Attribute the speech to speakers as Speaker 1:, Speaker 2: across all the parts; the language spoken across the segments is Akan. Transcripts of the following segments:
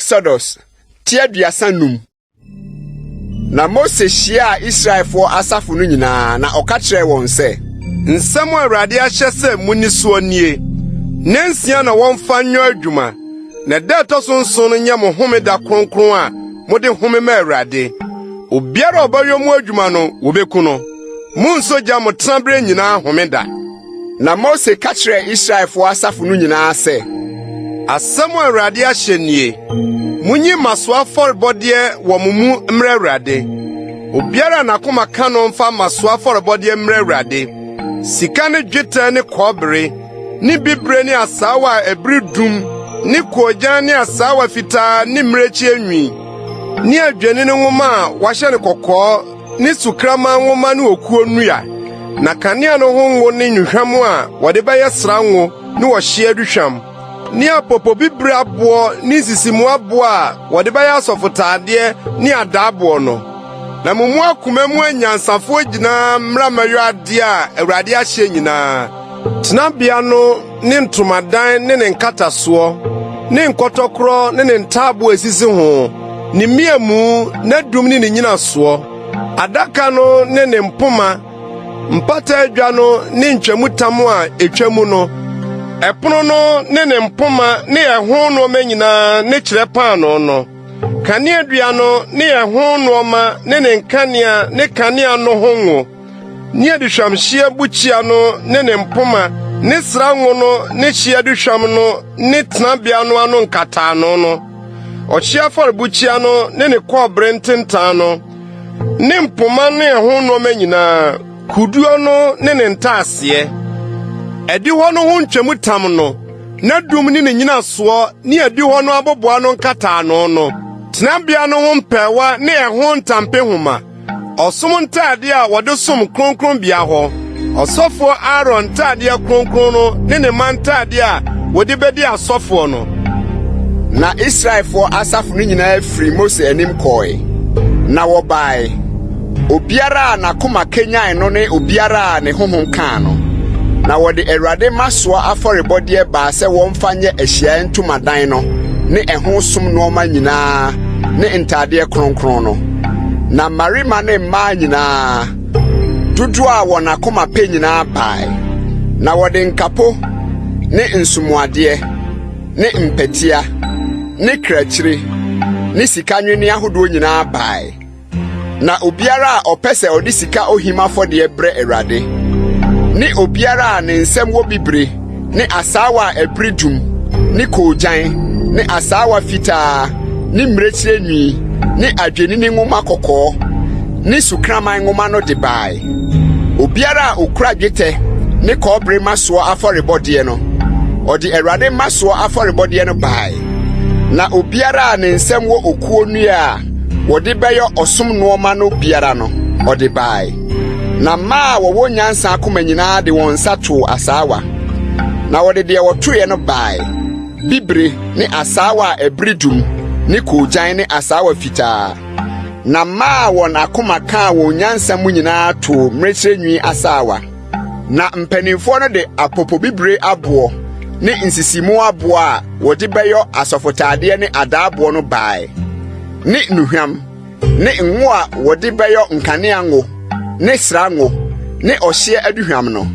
Speaker 1: Exodus ti 35. Na Mose hyiaa Israelfoɔ asafo no nyinaa, na ɔka kyerɛɛ wɔn sɛ.
Speaker 2: Nsɛm a Awurade ahyɛ sɛ munni soɔ nie: Nnansia na wɔmfa nyɛ adwuma, na da a ɛtɔ so nson no nyɛ mo homeda kronkron a mode home ma Awurade. Obiara a ɔbɛyɔ mu adwuma no, wobeku no. Monnsɔ gya mo tenaberɛ nyinaa homeda.
Speaker 1: Na Mose ka kyerɛɛ Israelfoɔ asafo no nyinaa sɛ.
Speaker 2: Asɛm a Awurade ahyɛ nie: Munyi mmasoɔ afɔrebɔdeɛ wɔ mo mu mmrɛ Awurade. Obiara a n'akoma ka no mfa mmasoɔ afɔrebɔdeɛ mmrɛ Awurade, sika ne dwetɛ ne kɔbere, ne bibire ne asaawa a ɛbere dum ne koogyan ne asaawa fitaa ne mmirekyie nwi, ne adwennini nwoma a wɔahyɛ no kɔkɔɔ ne sukraman nwoma ne okuo nnua, na kanea no ho ngo ne nnuhwam a wɔde bɛyɛ sra ngo ne ɔhyeɛ aduhwam, ne apopobibiri aboɔ ne nsisimu aboɔ a wɔde bɛyɛ asɔfotadeɛ ne adaaboɔ no. Na mo mu akoma mu anyansafoɔ nyinaa mmra mmɛyɔ adeɛ a Awurade ahyɛ nyinaa, tenabea no ne ntomadan ne ne nkatasoɔ, ne nkɔtɔkorɔ ne ne ntaaboo a esisi ho, ne mmeamu, n'adum ne ne nnyinasoɔ, adaka no ne ne mpoma, mpata adwa no ne ntwamutam a etwa mu no, ɛpono no ne ne mpoma ne ɛho nneɛma nyinaa ne kyerɛ paanoo no, kaneadua no ne ɛho nneɛma ne ne nkanea ne kanea no ho ngo, ne aduhwamhyeɛ bukyia no ne ne mpoma ne sra ngo no ne hyeɛ aduhwam no ne tenabea no ano nkataano no, ɔhyeɛ afɔrebukyia no ne ne kɔbere ntentan no, ne mpoma ne ɛho nneɛma nyinaa, kuduo no ne ne ntaaseɛ, adihɔ no ho ntwamutam no, n'adum ne ne nnyinasoɔ ne adihɔ no aboboano nkataano no, tenabea no ho mpɛɛwa ne ɛho ntampehoma. Ɔsom ntade a wɔde som kronkronbea hɔ, ɔsɔfoɔ Aaron ntadeɛ kronkron no ne ne mma ntade a wɔde bedi asɔfoɔ no.
Speaker 1: Na Israelfoɔ asafo no nyinaa firii Mose anim kɔe, na wɔbae, obiara a n'akoma kanyan no ne obiara a ne honhom kaa no. Na wɔde Awurade mmasoɔ afɔrebɔdeɛ baa sɛ wɔmfa nyɛ ahyiaeɛ ntomadan no ne ɛho som nnoɔma nyinaa ne ntadeɛ kronkron no. Na mmarima ne mmaa nyinaa, dodoɔ a wɔn akoma pɛ nyinaa bae, na wɔde nkapo ne nsomuadeɛ ne mpɛtea ne krakyire ne sika nnwinneɛ ahodoɔ nyinaa bae. Na obiara a ɔpɛ sɛ ɔde sika ohim afɔdeɛ brɛ Awurade, ne obiara a ne nsam wɔ bibire ne asaawa a ɛbere dum ne koogyan ne asaawa fitaa ne mmirekyie nwi ne adwennini nwoma kɔkɔɔ ne sukraman nwoma no de bae. Obiara a okura dwetɛ ne kɔbere mmasoɔ afɔrebɔdeɛ no, ɔde Awurade mmasoɔ afɔrebɔdeɛ no bae. Na obiara a ne nsam wɔ okuo nnua a wɔde bɛyɛ ɔsom nneɛma no biara no, ɔde bae. Na mmaa a wɔwɔ nyansa akoma nyinaa de wɔn nsa too asaawa, na wɔde deɛ wɔtoeɛ no bae, bibire ne asaawa a ɛbere dum ne koogyan ne asaawa fitaa. Na mmaa a wɔn akoma kaa wɔn nyansa mu nyinaa too mmirekyerɛ nwi asaawa. Na mpanimfoɔ no de apopobibire aboɔ ne nsisimu aboɔ a wɔde bɛyɔ asɔfotaadeɛ ne adaaboɔ no bae, ne nnuhwam, ne ngo a wɔde bɛyɔ nkanea ngo ne sra ngo ne ɔhyeɛ aduhwam no.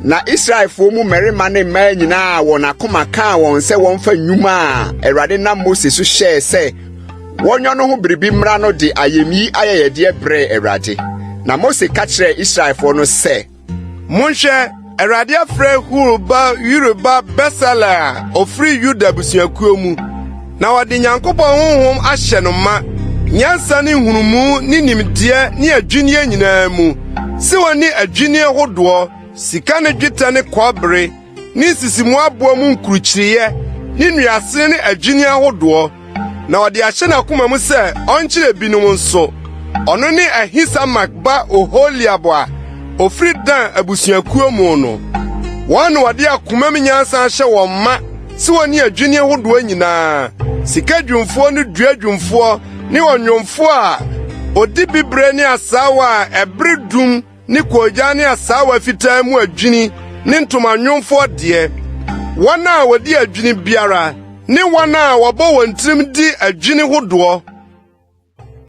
Speaker 1: Na Israelfoɔ mu mmarima ne mmaa nyinaa a wɔn akoma kaa wɔn sɛ wɔmfa nnwuma a Awurade nam Mose so hyɛɛ sɛ wɔnyɔ no ho biribi mmra no de ayamyi ayɛyɛdeɛ brɛɛ Awurade. Na Mose ka kyerɛɛ Israelfoɔ no sɛ,
Speaker 2: Monhwɛ, Awurade afrɛ Hur ba Uri ba Besaleel a ofiri Yuda abusuakuo mu, na ɔde Nyankopɔn honhom ahyɛ no ma, nyansa ne nhunumu ne nimdeɛ ne adwinnie nyinaa mu, sɛ onni adwinnie hodoɔ, sika ne dwetɛ ne kɔbere, ne nsisimu aboɔ mu nkurukyireeɛ, ne nnuasene ne adwinnie ahodoɔ, na ɔde ahyɛ n'akoma mu sɛ ɔnkyerɛ binom nso. Ɔno ne Ahisamak ba Oholiab a ofiri Dan abusuakuo mu no. Wɔn na wɔde akomam nyansa ahyɛ wɔn ma sɛ wɔnni adwinni hodoɔ nyinaa, sika dwumfoɔ ne dua dwumfoɔ ne ɔnwomfoɔ a odi bibire ne asaawa a ɛbere dum ne koogyan ne asaawa fitaa mu adwini ne ntomanwomfoɔ deɛ, wɔn a wɔdi adwini biara. ne wɔn a wɔbɔ wɔn tirim di adwini hodoɔ.